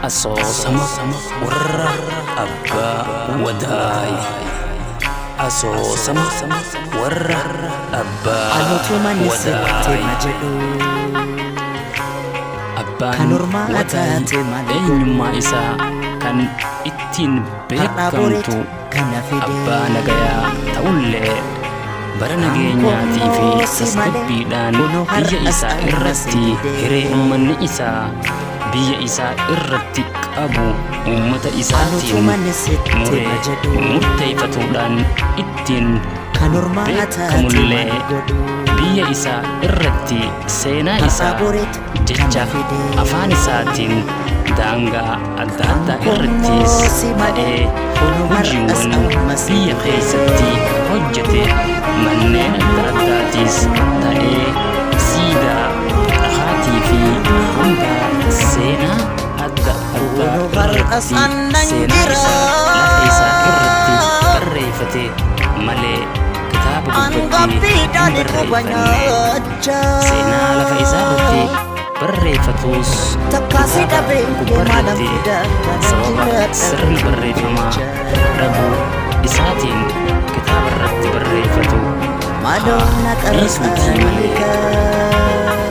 Asoosama warra abbaa wadaay. Asoosama warra abbaa Anutuma ni sitti wadaay. ma jedhu Abbaan Kan ormaa wadaay taate maal eenyummaa isaa kan ittiin Har'aa boreetu beekamtu kana fide abbaa nagayaa ta'ullee bara nageenyaatii fi Kan koo si malee tasgabbiidhaan kunoo biyya har'as isaa amma irratti si dide. Hiree uummanni isaa biyya isaa irratti qabu uummata isaatiin Anutuma ni sitti ma muree jedhu murteeffatuudhaan ittiin Kan ormaa taate beekamullee maal godhu biyya isaa irratti seenaa Har'aa isaa boreetu jecha kana fide afaan isaatiin daangaa adda addaa Kan irrattis koo si malee ta'ee kunoo har'as hojiiwwan amma si biyya dide. keessatti hojjete manneen adda addaatis ta'ee siidaa dhakaatii fi hambaa seenaa adda addaa Kunoo har'as irratti annan seenaa jira isaa lafa isaa irratti barreeffate malee kitaaba gubbatti hin Angaffiidhaan quba barreeffanne. nyaachaa Seenaa lafa isaa irratti barreeffatus Takkaa si kitaaba dhabee maalan gubbarratti fida kanan sababa jiraadha sirni barreeffamaa jecha dhabuu isaatiin kitaaba irratti barreeffatu Maaloo haa na dhiisuutii malee qarqaariikaa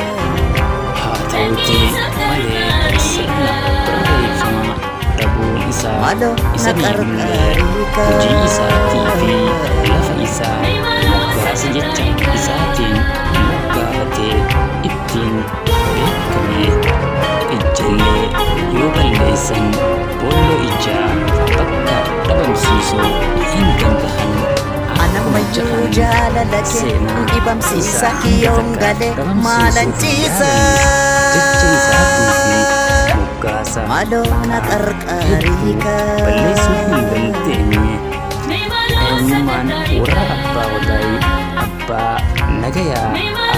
haa ta'uutii malee sirna barreeffamaa dhabuun isaa Maaloo isa na miidhullee hojii isaatii fi qarqaariikaa lafa isaa moggaasa jecha isaatiin moggaafatee ittiin beekame ijjallee yoo balleessan boolloo ijaa bakka dhabamsiisuu hin dandahan akkuma Anammayyuu jedhan jaalala kee seenaa dhibamsiisa isaa hanga kiyyoon takka galee maalan dhabamsiisuuf ciisa yaalanis jecha isaatii fi moggaasa Maaloo na maqaa hedduu balleessuu hin dandeenye. Eenyummaan warra abbaa wadaayii abbaa nagayaa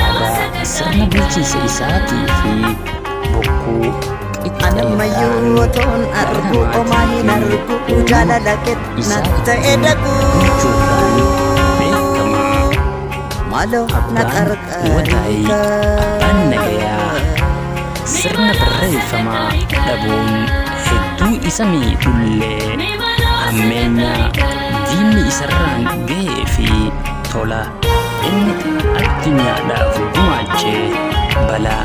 aadaa sirna bulchiinsa isaatii fi bokkuu Anammayyuu qixxeedhaan otoon dhala argu homaa namaatii hin fi argu uumama jaalala kee na isaa ta'e ittiin dhaqu bulchuudhaan beekamaa. Maaloo na Abbaan wadaayii abbaan nagayaa qarqaariikaa sirna barreeffamaa dhabuun hedduu isa miidhullee hammeenya diinni isarraan ga'ee fi tola inni addunyaadhaaf gumaache balaa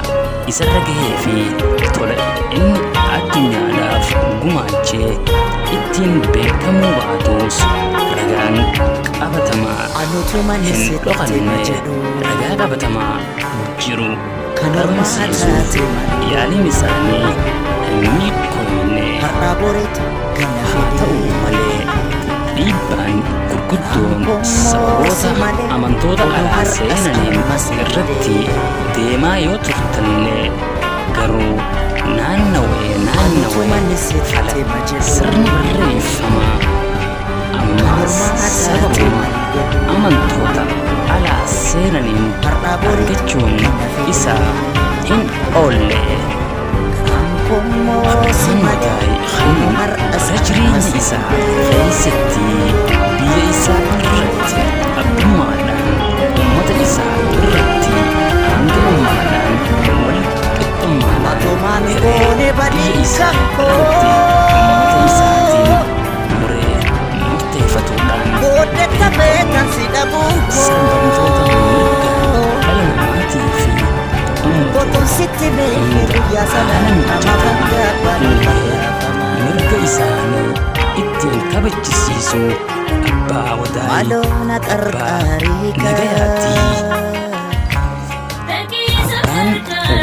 isarra ga'ee fi tola inni addunyaadhaaf gumaache ittiin beekamuu baatus ragaan qabatamaa Anutuma ni hin sitti ma dhokanne jedhu ragaa qabatamaa jiru Kan ormaa dhabamsiisuuf taate maal yaaliin isaanii hin milkoofne. Har'aa boreetu kana Haa ta'u fide malee dhiibbaan gurguddoon Kan koo si sababoota malee amantoota kunoo alaa har'as seenaniin amma si irratti dide deemaa yoo turtallee garuu naannawee Anutuma naannawee ni fala sitti ma jedhu sirni barreeffamaa Kan ammaas ormaa taate sababuma maal godhu amantoota alaa seenaniin Har'aa boreetu argachuun kana fide isaa hin oolle. Kan koo si Abbaan malee wadaay kunoo kan har'as bara amma jireenya si isaa dide keessatti biyya isaa irratti abbummaadhaan uummata isaa irratti aanga'ummaadhaan wal qixxummaadhaan Matumaan hiree goone biyya badii isaa kan irratti uummata koo isaatiin muree murteeffatuudhaan Booddetta beekamu. beekan si dhabuun Sarbamtoota mirga koo dhala namaatii fi Otoon uummattoota sitti beeke hunda guyyaa sana haala nama mijataa hangafa uumee barraafama mirga isaanii ittiin kabachisiisu abbaa wadaayii Maaloo na abbaa qarqaariikaa nagayaatii. Abbaan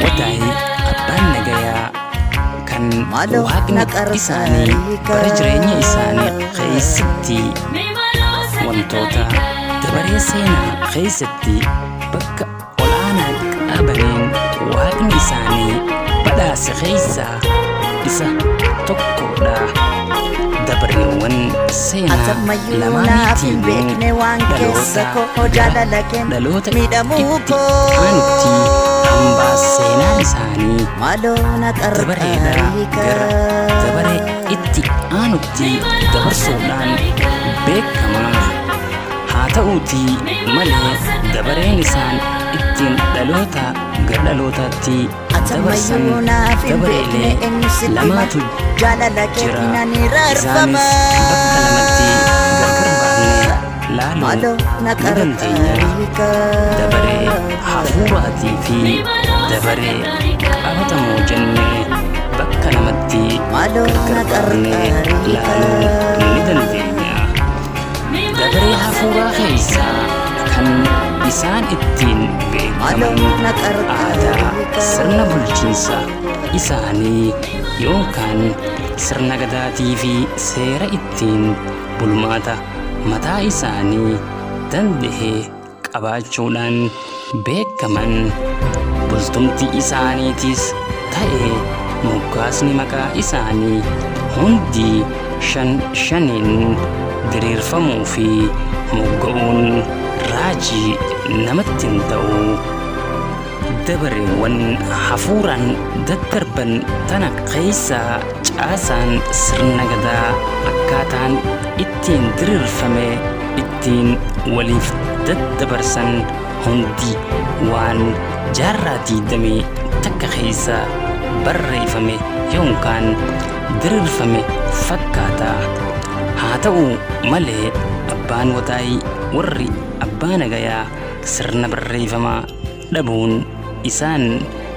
wadaayii abbaan nagayaa kan Maaloo waaqni na isaanii bara jireenya isaanii qarqaariikaa keessatti wantoota dabaree seenaa keessatti bakka ol'aanaa qabaniin waaqni isaanii badhaase keessaa isa tokkodha. Dabareewwan seenaa Atammayyuu naaf hin lamaaniitiinuu beekne waan keessa dhaloota koo gara jaalala kee dhaloota miidhamuu itti aanutti hambaa seenaa koo isaanii Maaloo na dabareedhaa gara dabaree qarqaariikaa itti aanutti dabarsuudhaan beekamaa. Haa ta'uutii malee dabareen isaan ittiin dhaloota gara dhalootaatti dabarsan Atammayyuu naaf hin beekne dabareelee eenyu sitti hima lamaatu jaalala jira. keetiin ani Isaanis raarfama. bakka lamatti gargar baafnee laaluu Maaloo na ni dandeenya. qarqaari kaa. Dabaree hafuuraatii fi dabaree qabatamoo jennee bakka lamatti Maaloo gargar na baafnee qarqaari laaluu ni kaa. dandeenya. Dabaree hafuuraa keessaa kan isaan ittiin Maaloo beekaman na aadaa qarqaari kaa. sirna bulchiinsa isaanii yookaan sirna gadaatii fi seera ittiin bulmaata mataa isaanii danda'e qabaachuudhaan beekaman. Bultumti isaaniitis ta'e moggaasni maqaa isaanii hundi shan shaniin diriirfamuu fi mogga'uun raajii namatti hin ta'u. Dabareewwan hafuuraan daddarban tana keessaa caasaan sirna gadaa akkaataan ittiin diriirfame ittiin waliif daddabarsan hundi waan jaarraa 21 keessa barreeffame yookaan diriirfame fakkaata. Haa ta'u malee abbaan wadaayii warri abbaa nagayaa sirna barreeffamaa dhabuun isaan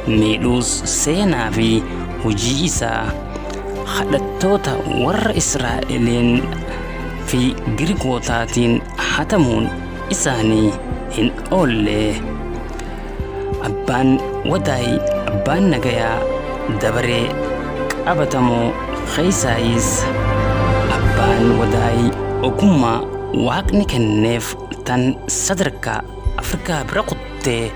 miidhuus seenaa fi hojii isaa hadhattoota warra Israa'eliin fi Girikootaatiin hatamuun isaanii hin oolle. Abbaan wadaayii abbaan nagayaa dabaree qabatamoo keessaayis abbaan wadaayii ogummaa waaqni kenneef tan sadarkaa Afrikaa bira kuttee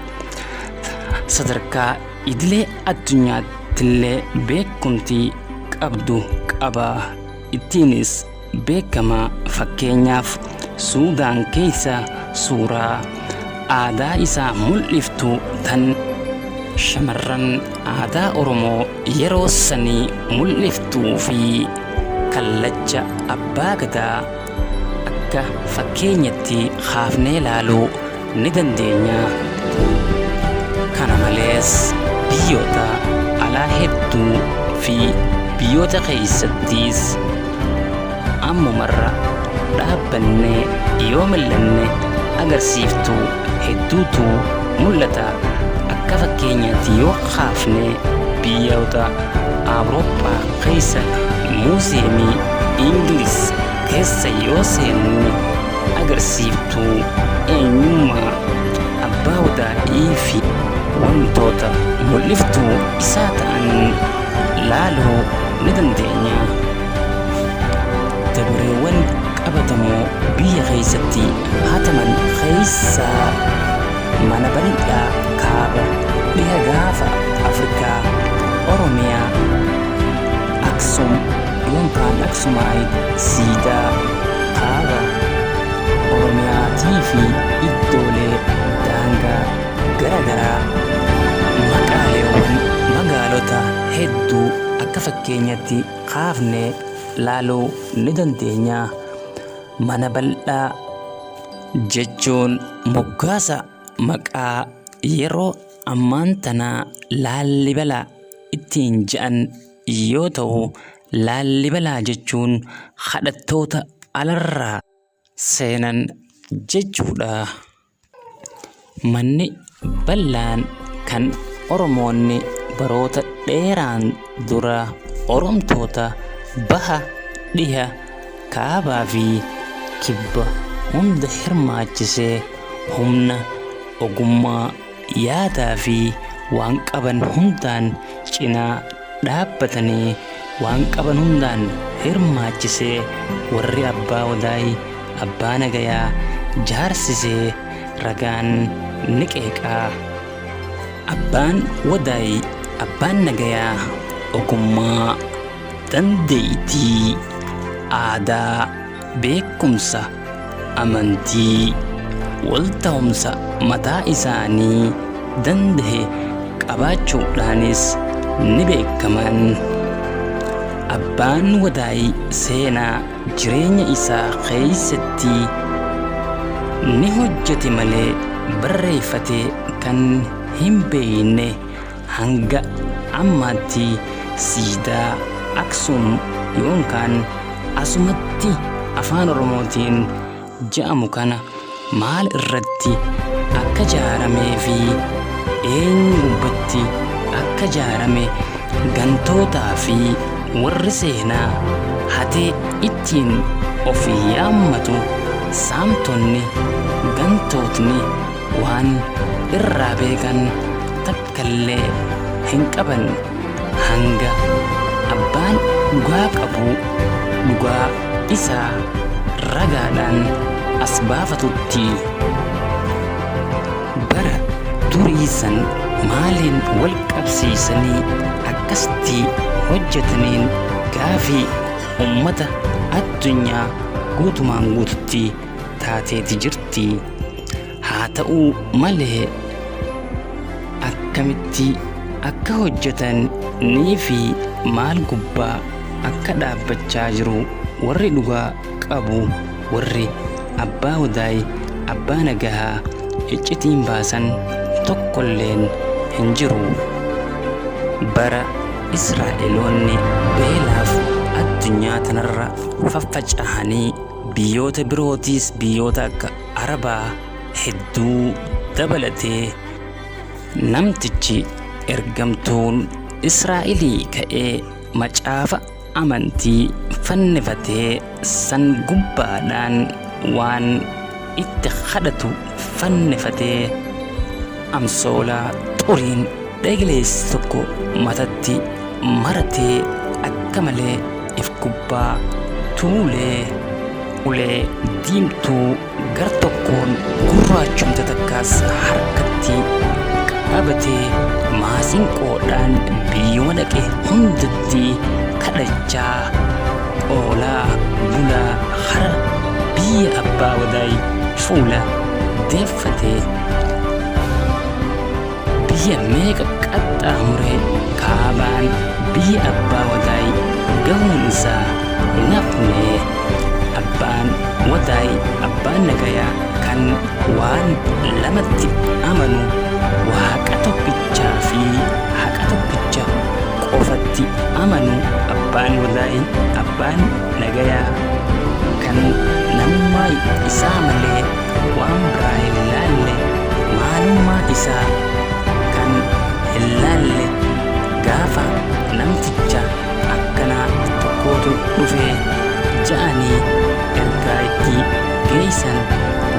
sadarkaa idilee addunyaattillee beekumtii qabdu qaba. Ittiinis beekama. Fakkeenyaaf Suudaan keessa suuraa aadaa isaa mul'iftu tan shamarran aadaa Oromoo yeroo sanii mul'iftuu fi kallacha abbaa gadaa akka fakkeenyatti kaafnee ilaaluu ni dandeenya. Kana malees biyyoota alaa hedduu fi biyyoota keessattis ammumarra dhaabbannee yoo mil'anne agarsiiftuu hedduutu mul'ata. Akka fakkeenyaatti yoo kaafne biyyoota Awurooppaa keessa muuziyeemii Ingiliz keessa yoo seenne agarsiiftuu eenyummaa abbaa wadaa'ii fi wantoota mul'iftuu isaa ta'an laaluu ni dandeenya. Dabareewwan qabatamoo biyya keessatti hataman keessaa mana bal'aa kaaba dhiha gaafa Afrikaa Oromiyaa Aksum yookaan Aksumaayit siidaa kaaba Oromiyaatii fi iddoolee daangaa gara garaa maqaaleewwan magaalota hedduu akka fakkeenyatti kaafnee laaluu ni dandeenya. Mana bal'aa jechuun moggaasa maqaa yeroo ammaan tanaa Laallibalaa ittiin je'an yoo ta'u, Laallibalaa jechuun kadhattoota alarraa seenan jechuudha. Manni bal'aan kan Oromoonni baroota dheeraan dura Oromtoota baha, dhiha, kaabaa fi kibba hunda hirmaachisee humna, ogummaa, yaadaa fi waan qaban hundaan cinaa dhaabbatanii waan qaban hundaan hirmaachisee warri abbaa wadaay abbaa nagayaa jaarsisee ragaan ni qeeqaa. Abbaan wadaay abbaan nagayaa ogummaa, dandeeytii, aadaa, beekumsa, amantii, waltahumsa mataa isaanii dandahe qabaachuudhaanis ni beekaman. Abbaan Wadaay seenaa jireenya isaa keessatti ni hojjete malee barreeffatee kan hin beekne hanga ammaatti siidaa Aksum yookaan asumatti afaan Oromootiin ja'amu kana maal irratti akka jaaramee fi eenyu gubbatti akka jaarame gantootaa fi warri seenaa hatee ittiin of yaammatu saamtonni gantootni waan irraa beekan takkallee hin qaban hanga abbaan dhugaa qabu dhugaa isaa ragaadhaan as baafatutti. Bara durii san maaliin wal qabsiisanii akkasitti hojjetaniin gaafii ummata addunyaa guutumaan guututti taateeti jirti. Haa ta'uu malee akkamitti akka hojjetan nii fi maal gubbaa akka dhaabbachaa jiru warri dhugaa qabu warri abbaa wadaay abbaa nagahaa iccitiin baasan tokkolleen hin jiru. Bara Israa'eloonni beelaaf addunyaa tanarra faffaca'anii biyyoota birootiis biyyoota akka Arabaa hedduu dabalatee namtichi ergamtuun Israa'elii ka'ee macaafa amantii fannifatee san gubbaadhaan waan itti kadhatu fannifatee amsoolaa xuriin dhegleessi tokko matatti maratee akka malee if gubbaa tuulee ulee diimtuu gar tokkoon gurraachumte takkaas harkatti qabatee maasinqoodhaan biyyuma dhaqe hundatti kadhachaa oolaa bulaa hara biyya abbaa wadaay fuula deeffatee biyya meeqa qaxxaamuree kaabaan biyya abbaa wadaay gahuun isaa hin hafne. Abbaan wadaay abbaan nagayaa kan waan lamatti amanu waaqa tokkichaa fi haqa tokkicha qofatti amanu abbaan wadaay abbaan nagayaa kan namummaa isaa malee waan biraa hin laalle maalummaa isaa kan hin laalle gaafa namticha akkanaa tokkootu dhufee ja'anii ergaa itti geessan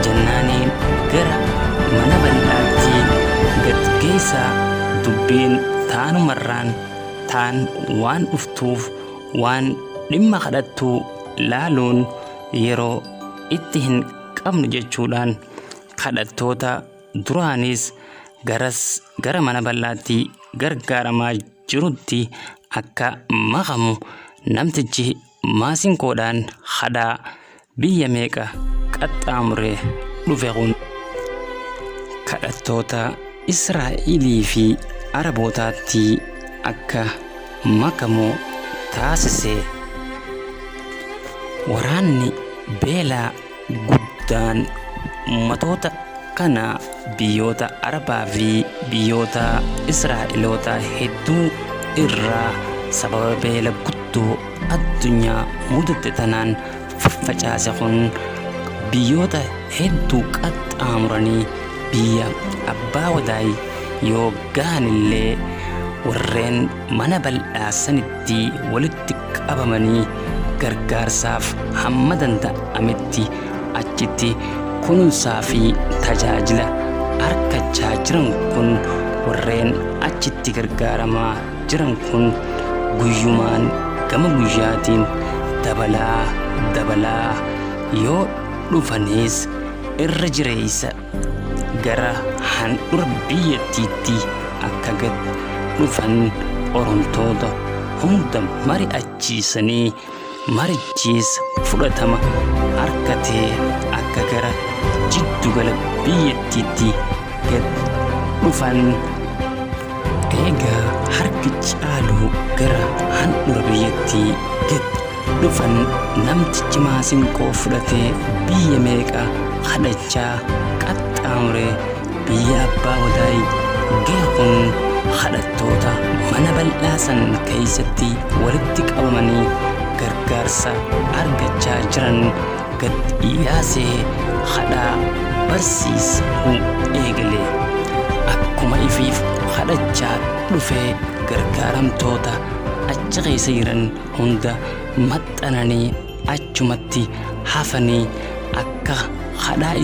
jennaaniin gara mana bal'aatti gad geessaa dubbiin taanumarraan taan waan dhuftuuf waan dhimma kadhattuu laaluun yeroo itti hin qabnu jechuudhaan kadhattoota duraanis garas gara mana bal'aatti gargaaramaa jirutti akka makamu namtichi maasinqoodhaan hadhaa biyya meeqa qaxxaamuree dhufe kun kadhattoota Israa'elii fi Arabootaatti akka makamu taasise. Waraanni beelaa guddaan ummatoota kana biyyoota Arabaa fi biyyoota Israa'eloota hedduu irraa sababa beela guddoo addunyaa mudatte tanaan faffacaase kun biyyoota hedduu qaxxaamuranii biyya abbaa wadaay yoo gahanillee warreen mana bal'aa sanitti walitti qabamanii gargaarsaaf hamma danda'ametti achitti kunuunsaa fi tajaajila argachaa jiran kun warreen achitti gargaaramaa jiran kun guyyumaan gama guyyaatiin dabalaa dabalaa yoo dhufanis irra jireessa gara handhura biyyattiitti akka gad dhufan oromtoota hunda mari'achiisanii marichiis fudhatama argatee akka gara jiddugala biyyattiitti gad dhufan eegaa harki caalu gara handhura biyyattii gad dhufan namtichi maasinqoo fudhatee biyya meeqa kadhachaa qaxxaamuree biyya abbaa wadaay gahe kun Kadhattoota mana bal'aa san keeysatti walitti qabamanii gargaarsa argachaa jiran gad yaasee kadhaa barsiisuu eegale. Akkuma ifiif kadhachaa dhufe gargaaramtoota achi keessa jiran hunda maxxananii achumatti hafanii akka kadhaa.